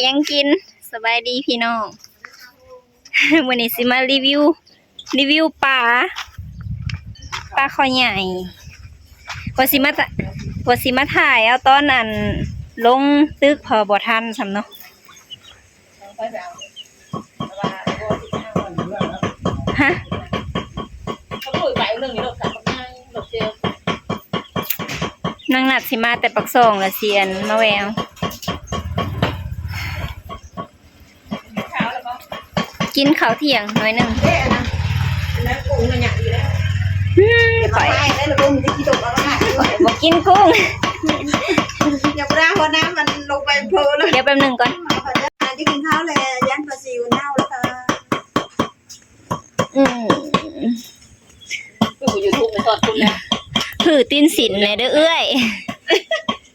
ຫຍັງກິນ? ສະບາຍດີພີ່ນ້ອງ ມື້ນີ້ຊິມາຣີວິວ ຣີວິວປາ ປາຄໍໃຫຍ່ ວ່າຊິມາ ວ່າຊິມາຖ່າຍເອົາຕອນອັນລົງຕຶກ ເພາະບໍ່ທັນຊ້ຳເນາະ. ຮະ? ນາງນັດຊິມາແຕ່ປາກຊ່ອງລະ ຊິອັນມາແວ່ເອົາ. ກິນເຂົ້າທ່ຽງໜ້ອຍໜຶ່ງ. ອືມ ຂ້ອຍບໍ່ກິນກຸ້ງ. ດຽວແປັບໜຶ່ງກ່ອນ. ອືມ ຄື YouTube ໄປທອດຄຸນແລ້ວ ຖືຕີນສິນແດ່ເດີເອື້ອຍ.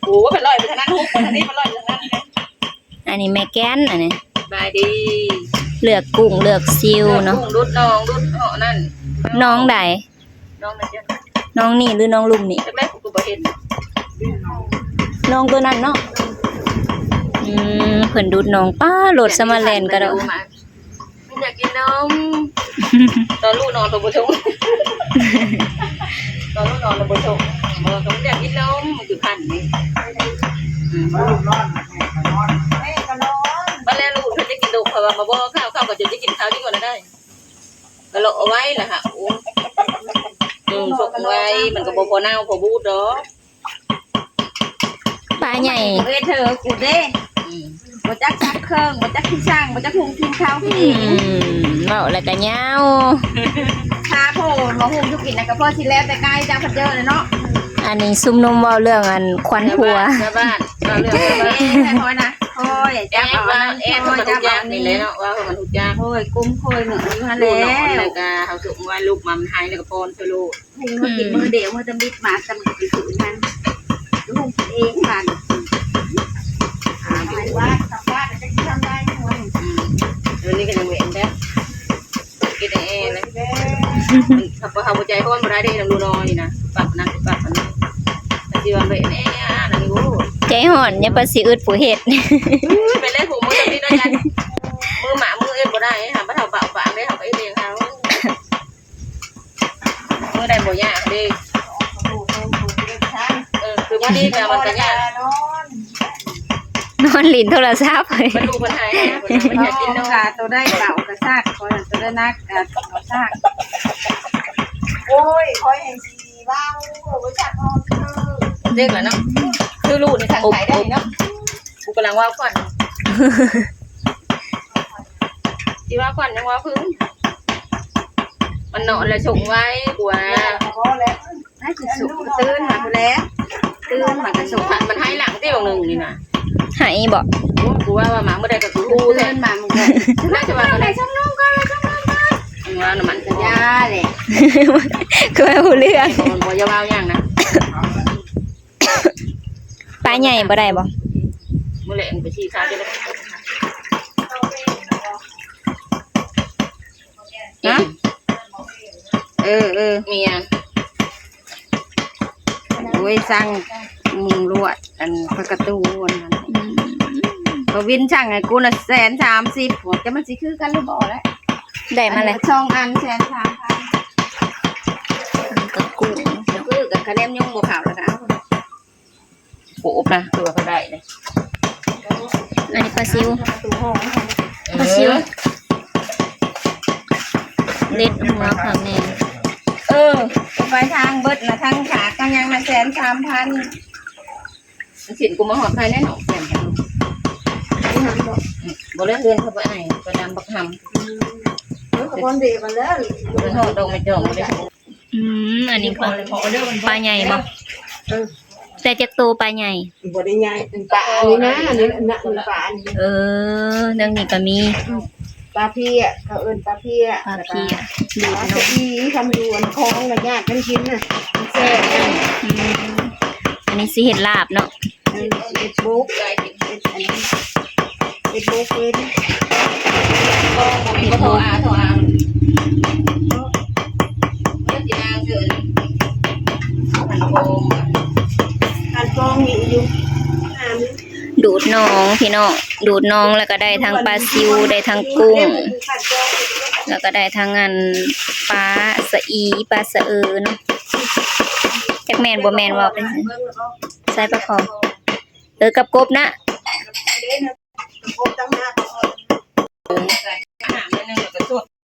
ໂອ້ ໄປລອຍໄປທາງນັ້ນ ຮຸກໄປທາງນີ້ ໄປລອຍໄປທາງນັ້ນ. ອັນນີ້ແມ່ແກ່ນ ອັນນີ້ ສະບາຍດີ ເລືອກກຸ້ງເລືອກຊິວເນາະ. ເລືອກກຸ້ງ ດຸດໜອງ ດຸດເຫາະນັ້ນ. ໜອງໃດ? ໜອງນັ້ນ ໜອງນີ້ຫຼືໜອງລຸ່ມນີ້? ຈັກແລ້ວ ກູກໍບໍ່ເຫັນ ໜອງໂຕນັ້ນເນາະ. ອືມ ເພິ່ນດຸດໜອງ ປ້າ ລົດສະມາແລ່ນກະດອກ. ຢາກກິນນົມ. ຕອນລູກນອນກໍບໍ່ຊົງ ຕອນລູກນອນກໍບໍ່ຊົງ. ເອີ ກໍຢາກກິນນົມ ມັນຄືພັນນີ້. ອືມ ບັດແລ້ວລູກເພິ່ນຈະກິນດົກ ເຂົາວ່າມາບໍ່ເຂົ້າ ເຂົ້າກໍຈະກິນເຂົ້າດີກວ່ານັ້ນໄດ້ ກໍເລາະເອົາໄວ້ລະຫະ. ໂອ້ ອືມ ຊົງໄວ້ ມັນກໍບໍ່ພໍເນົ່າພໍບູດດອກ. ປາໃຫຍ່ ເອີ ເທີ ກູເດ້. ອືມ ບໍ່ຈັກຊັກເຄື່ອງ ບໍ່ຈັກທີ່ຊ່າງ ບໍ່ຈັກຫຸງກິນເຂົ້າກິນ. ອືມ ເວົ້າແລ້ວກະຍາວ. ຖ້າໂພມາຫຸງຢູ່ກິນນະ ກະພໍຊິແລ້ວແຕ່ກາຍຈັກພັນເຈີນະເນາະ. ອັນນີ້ຊຸມນຸມເວົ້າເລື່ອງອັນຂວັນຜົວ. ຊາວບ້ານ ຊາວບ້ານ ເວົ້າເລື່ອງຊາວບ້ານ. ເອີ ຄ່ອຍນະ ຄ່ອຍ ຈັບເອົາອັນນັ້ນ ຄ່ອຍຈັບອັນນີ້. ນີ້ແຫຼະເນາະ ວ່າເພິ່ນຮູ້ຈັກ. ໂອ້ຍ ກຸ້ມຄ່ອຍເນາະ ຢູ່ຫັ້ນແຫຼະ. ລູກນອນແລ້ວກະເຮົາສຸກໄວ້ ລູກມາມັນໃຫ້ແລ້ວກະປ້ອນໃສ່ໂລດ. ໃຫ້ມັນກິນມື້ດຽວ ມື້ຕຳອິດມາຕຳອິດຄືນຫັ້ນ ລູກກິນເອງບາດນີ້. ອືມ ດຽວນີ້ກໍຍັງແຫວະແດ່ ກິນແອໆເລີຍ. ຖ້າບໍ່ ຖ້າບໍ່ໃຈຮ້ອນບໍ່ໄດ້ເດ້ ນຳລູກນ້ອຍນີ້ນະ ປັບນັ້ນປັບອັນນີ້ ແຕ່ຊິວ່າແຫວະແດ່ອັນນີ້. ໂອ້ ໃຈຮ້ອນຍັງປາຊິອຶດຜູ້ເຮັດ. ອືມ ໄປເລີຍຜູ້ມື້ຕຳອິດເນາະ ຢ້ານມື້ໝາກມື້ເອັດບໍ່ໄດ້ ຫາບໍ່ເທົ່າປາກປາກເດ້ ເຮົາກໍເຮັດເອງເຮົາ. ມື້ໃດບໍ່ຍາກເດ້ ເອີ ຄືມື້ນີ້ກໍມັນກໍຍາກ ນອນຫຼິ້ນໂທລະສັບ. ມັນຮູ້ເພິ່ນໃຫ້ ເພິ່ນຢາກກິນເນາະ. ໂຕໃດເປົ່າກະຊາກ ໂຕໃດໜັກກະເອົາຊາກ. ໂອ້ຍ ຂ້ອຍແຮ່ງຊິເວົ້າ ບໍ່ຈັກນອນຄື ເດັກລະເນາະ ຄືລູກນີ້ທາງໄທໄດ້ເນາະ. ກູກຳລັງເວົ້າຂວັນ ຊິເວົ້າຂວັນຍັງເວົ້າຄືນ ມັນນອນແລ້ວຊົງໄວກວ່າ. ນາຊິສຸກຕື່ນມາພຸ້ນແຫຼະ ຕື່ນມາກະຊົງ. ມັນໃຫ້ຫຼັງຕິບາງໜຶ່ງນີ້ນະ ໃຫ້ບໍ? ໂອ້ ກູວ່າ ວ່າມາມື້ໃດກໍຄືຮູ້ແທ້ ຕື່ນມາມື້ໃດ. ໜ້າຈະວ່າໄປຊົງນົມກ່ອນ ໄປຊົງນົມກ່ອນ ວ່ານະ ມັນກະຢ່າແຫຼະ ຄືວ່າຮູ້ເລື່ອງ ມັນບໍ່ ຢ່າເວົ້າຫຍັງນະ. ປາໃຫຍ່ບໍ່ໄດ້ບໍ່? ມື້ແລງໄປຊີ້ຂາວຢູ່ແລ້ວ ຮະ? ເອີ ເອີ ມີຫຍັງ? ໂອ້ຍ ສັ່ງມຸງລວດ ອັນ ປະກະຕູ ອັນນັ້ນ. ອືມ ປະວິນສັ່ງໃຫ້ກູນະ ແສນສາມສິບ ຈັກມັນຊິຄືກັນຫຼືບໍ່ແຫຼະ. ໄດ້ມາແລ້ວ ອັນນີ້ສອງອັນ ແສນສາມພັນ ກະກຸ້ງ ຄືກັນ ຄະແນນຍຸງບໍ່ເຂົ້າແລ້ວກະເອົາ ໂອບນະ ຕົວກໍໄດ້ເດ້. ອັນນີ້ປາຊິວ ປາຊິວ ເລັດຫົວຂອງແມ່. ເອີ ໄປທາງເບິດນະ ທັງຂາດທັງຫຍັງນະ ແສນສາມພັນ. ຊິນກູມາຮອດໃຜແນ່ເນາະ ແສນພັນ. ບໍ່ແລ້ວເຮືອນເຂົາໄປອ້າຍ ໄປດຳບັກຫຳ. ເອີ ຂະບອນເດບາແລ້ວ ໄປຮອດດອກໄມ້ຈອກບໍ່ໄດ້. ອືມ ອັນນີ້ກໍປາໃຫຍ່ບໍ່? ເອີ ແຕ່ຈັກໂຕປາໃຫຍ່? ບໍ່ໄດ້ໃຫຍ່ ປາອັນນີ້ນະ ອັນນີ້ນະ ປາອັນນີ້. ເອີ ເລື່ອງນີ້ກໍມີ ອືມ ປາເພຍ ເຂົາເອີ້ນປາເພຍ ປາເພຍ ປາເພຍ ດີເນາະ ດີ ຄຳຢູ່ອັນຄອງນະ ຍາກກັນກິນນະ ແຊບນະ. ອືມ ອັນນີ້ຊິເຮັດລາບເນາະ. ເຮັດບຸກ ເຮັດອັນນີ້ ເຮັດບຸກເປັນ ເຮັດບຸກ ການກອງມີຢູ່ ດູດໜອງພີ່ນ້ອງ ດູດໜອງ ແລ້ວກໍໄດ້ທັງປາຊິວ ໄດ້ທັງກຸ້ງ ແລ້ວກໍໄດ້ທັງອັນປາສະອີ ປາສະເອີເນາະ ຈັກແມ່ນບໍ່ແມ່ນ ເວົ້າໄປຊື່ ໃສ່ປາຄໍ ເອີ ກັບກົບນະ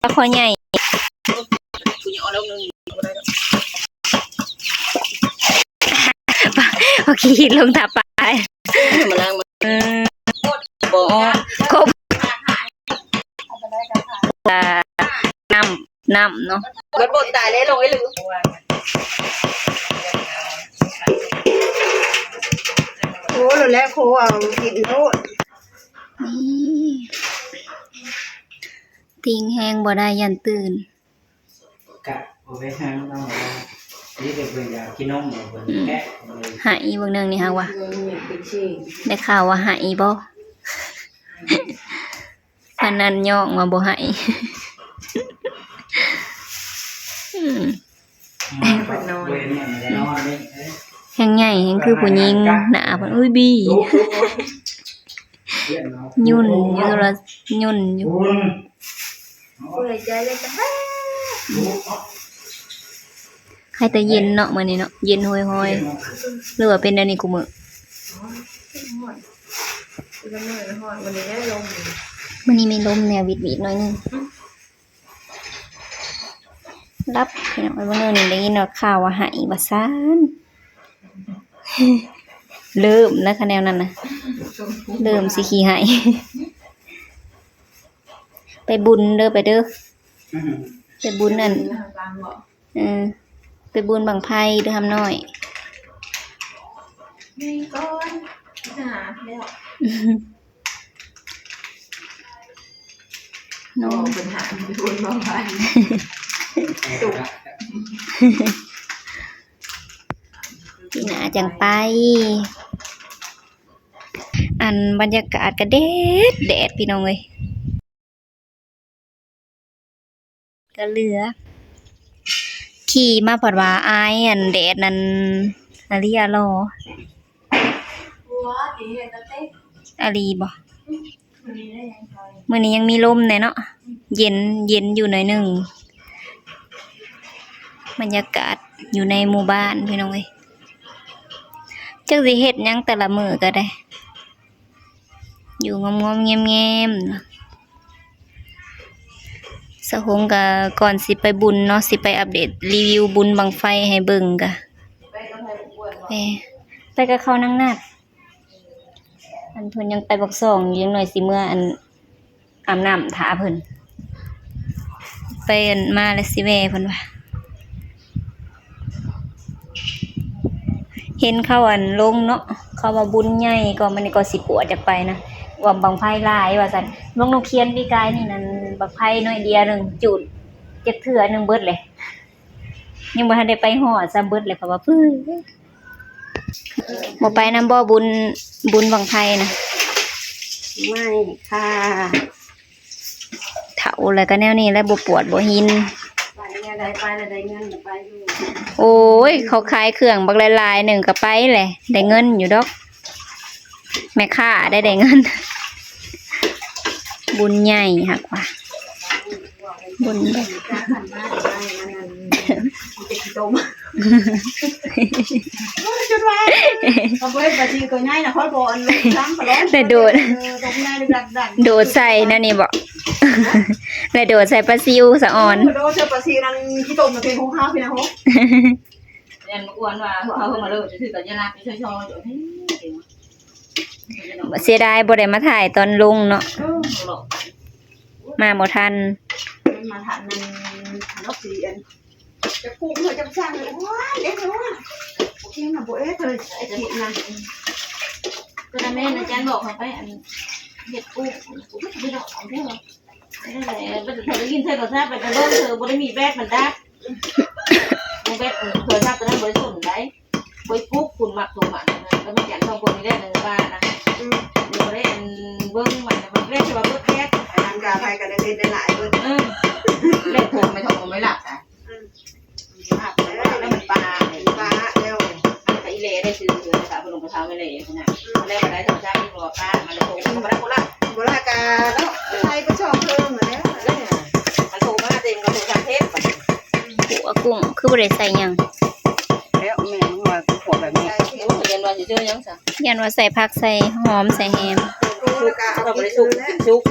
ປາຄໍໃຫຍ່ ໂອເຄ ລົງຖ້າປາ ມາລ້າງ ເອີ ບໍ່ອອກ ກົບ ນ້ຳ ນ້ຳເນາະ ເບິດ ບໍ່ຕາຍແລ້ວ ລົງໄອ້ລື ໂອ້ ໂລດແລ້ວ ໂຄເອົາກິນໂລດ ນີ້ ຕິງແຮງບໍ່ໄດ້ ຢ້ານຕື່ນ ກະບໍ່ໄປຫານ້ອງວ່າ ນີ້ເປັນເພິ່ນຢາກກິນນົມ ເພິ່ນແກະເລີຍ ໄຫ້ເບິ່ງໜຶ່ງນີ້ຫາກວ່າ ໄດ້ຂ່າວວ່າໄຫ້ບໍ່? ປານນັ້ນຍ້ອງວ່າບໍ່ໃຫ້ ອືມ ແຮງໃຫຍ່ ແຮງຄືຜູ້ຍິງ ໜ້າເພິ່ນ ອຸ້ຍ ບີ ຫຍຸ້ນຢູ່ ໂທລະ ຫຍຸ້ນຢູ່ ໃຄແຕ່ເຢັນເນາະ ມື້ນີ້ເນາະ ເຢັນໂຮຍໆ ຫຼືວ່າເປັນແນວນີ້ຄູ່ມື້? ມື້ນີ້ມີລົມແນວວິດໆ ໜ້ອຍໜຶ່ງ ຫຼັບ ພີ່ນ້ອງເອີຍ ມື້ນີ້ໄດ້ຍິນວ່າຂ່າວວ່າໄຫ້ວ່າຊັ້ນ ເລີ່ມແລ້ວຄະແນວນັ້ນນະ ເລີ່ມຊິຂີ້ໄຫ້ ໄປບຸນເດີ ໄປເດີ ໄປບຸນອັນ ເອີ ໄປບຸນບັ້ງໄຟເດີ ຫຳນ້ອຍ ແມ່ນກ່ອນ ຫາແລ້ວ ນ້ອງ ເພິ່ນຫາໄປບຸນບັ້ງໄຟ ປີໜ້າຈັ່ງໄປ ອັນ ບັນຍາກາດກະແດດ ແດດ ພີ່ນ້ອງເອີຍ. ກະເຫຼືອ ຂີ່ມາພັດວ່າອາຍອັນແດດນັ້ນ ອາລີອາລໍ ອາລີບໍ່? ມື້ນີ້ຍັງມີລົມແດ່ເນາະ ເຢັນ ເຢັນຢູ່ໜ້ອຍໜຶ່ງ ບັນຍາກາດຢູ່ໃນໝູ່ບ້ານ ພີ່ນ້ອງເອີຍ ຈັກຊິເຮັດຫຍັງແຕ່ລະມື້ກະໄດ້ ຢູ່ງອມໆແງມໆ ສາວຫົງກະກ່ອນຊິໄປບຸນເນາະ ຊິໄປອັບເດດຣີວິວບຸນບັ້ງໄຟໃຫ້ເບິ່ງກະ ເອີ ໄປກັບເຂົານາງນັດ ອັນເພິ່ນຍັງໄປປາກຊ່ອງຢູ່ ຈັກໜ້ອຍຊິເມືອອັນ ອາບນ້ຳຖ້າເພິ່ນ ໄປອັນມາແລ້ວຊິແວ່ເພິ່ນວ່າ ເຫັນເຂົາອັນລົງເນາະ ເຂົາວ່າບຸນໃຫຍ່ ກໍມື້ນີ້ກໍຊິປວດຢາກໄປນະ ວ່າບັ້ງໄຟຫຼາຍວ່າຊັ້ນ ນ້ອງນົກຂຽນປີກາຍນີ້ນັ້ນ ບັ້ງໄຟໜ້ອຍດຽວໜຶ່ງຈູດຈັກເທື່ອໜຶ່ງເບິດເລີຍ ຍັງບໍ່ທັນໄດ້ໄປຮອດຊ້ຳ ເບິດເລີຍ ເຂົາວ່າ ປຶ້ ບໍ່ໄປນຳບໍ່ ບຸນ ບຸນບັ້ງໄຟນະ? ໄມ່ຄ່ະ ເຖົ້າແລ້ວກະແນວນີ້ແຫຼະ ບໍ່ປວດບໍ່ຫີນ ໄປແນວໃດໄປແລ້ວໄດ້ເງິນກະໄປຢູ່ ໂອ້ຍ ເຂົາຂາຍເຄື່ອງບັກຫຼາຍໆ ໜຶ່ງກະໄປແຫຼະ ໄດ້ເງິນຢູ່ດອກ ແມ່ຄ້າໄດ້ ໄດ້ເງິນ ບຸນໃຫຍ່ ຫາກວ່າ ບຸນໃຫຍ່ ໄດ້ໂດດ ໂດດໃສ່ແນວນີ້ບໍ ແລ້ວໂດດໃສ່ປາຊິວສະອອນ ໂດດໃສ່ປາຊິວນັ້ນ ຂີ້ຕົມນະ ເປັນຂອງເຮົາ ພີ່ນະ ໂຫ ແມ່ນ ອ້ວນວ່າເຮົາມາເລີຍ ຊື່ກັນຍາລາດ ຊ່ອຍໆ ເສຍດາຍບໍ່ໄດ້ມາຖ່າຍຕອນລົງເນາະ ເອີ ມາບໍ່ທັນ ມາທັນນັ້ນ ເນາະ ຊິອັນ ຈະປູກເຮົາຈະສ້າງ ໂອ້ຍ ເຮັດເລີຍວ່າ ໂອເຄນະ ບໍ່ເຮັດເລີຍ ໄອ້ກິນນະ ກໍນະແມ່ນ ອາຈານບອກໃຫ້ໄປອັນ ເຮັດປູກ ປູກໄປເນາະ ເອົາເດີ ນັ້ນແຫຼະ ໄປໄດ້ຍິນໃສ່ໂທລະສັບ ໄປເບິ່ງເທື່ອ ບໍ່ໄດ້ມີແບັດມັນດັບ ແບັດໂທລະສັບໂຕນັ້ນບໍ່ໄດ້ສົນໃດ ບໍ່ໄດ້ປຸກ ຄຸນມັກໂທມາ ແລ້ວມັນຈັນສອງຄົນນີ້ແຫຼະ ໃນໝູ່ບ້ານນະ ອືມ ບໍ່ໄດ້ອັນເບິ່ງມັນ ແລ້ວຊິວ່າເບິດແບັດ ອັນນັ້ນກະໃຜກະໄດ້ເຮັດໄດ້ຫຼາຍເບິດ ເອີ ແລ້ວໂທໄປໂທບໍ່ໄດ້ຫຼັບນະ ອືມ ຫຼັບແລ້ວ ແລ້ວມັນປາ ປາແລ້ວ ມັນໄປ ແລໄດ້ຊື່ເຮືອນ ພະລຸງພະເຖົ້າແມ່ແລພຸ້ນນະ ແລ້ວກໍໄດ້ທຳຊາດ ບໍ່ວ່າປ້າມາແລ້ວ ໂທມາ ບໍ່ໄດ້ຄົນລະ ບໍ່ລະກະເນາະ ໃສ່ໄປຊ່ອງເພິ່ນຫັ້ນແຫຼະ ມັນໂທມາເຕັມ ກໍໂທທາງເທດ ຂົ້ວກຸ້ງຄືບໍ່ໄດ້ໃສ່ຫຍັງ ແລ້ວແມ່ນວ່າຂົ້ວແບບນີ້ ໂອ້ຍ ຢ້ານວ່າຊິເຈີຫຍັງຊະ ຢ້ານວ່າໃສ່ຜັກ ໃສ່ຫອມ ໃສ່ແຮມ ສຸກ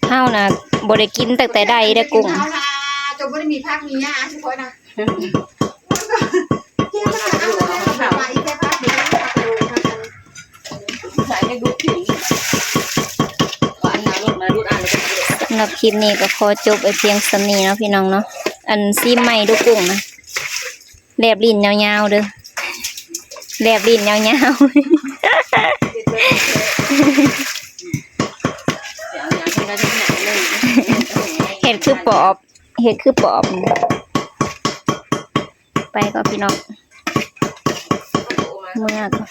ເຮົານະບໍ່ໄດ້ກິນຕັ້ງແຕ່ໃດເດ້ກຸ້ງ ເຮົານະ ຈົນບໍ່ໄດ້ມີຜັກມີຫຍ້າ ຊຸຂ້ອຍນະ ສຳລັບຄລິບນີ້ກໍຂໍຈົບໄວ້ພຽງສ່ຳນີ້ເນາະພີ່ນ້ອງເນາະ ອັນຊີມໃໝ່ດູກຸ້ງນະ ແລບລີ້ນຍາວໆເດີ້ ແລບລີ້ນຍາວໆ ເຮັດຄືປອບ ເຮັດຄືປອບ ໄປກ່ອນພີ່ນ້ອງ ເມືອກ່ອນ.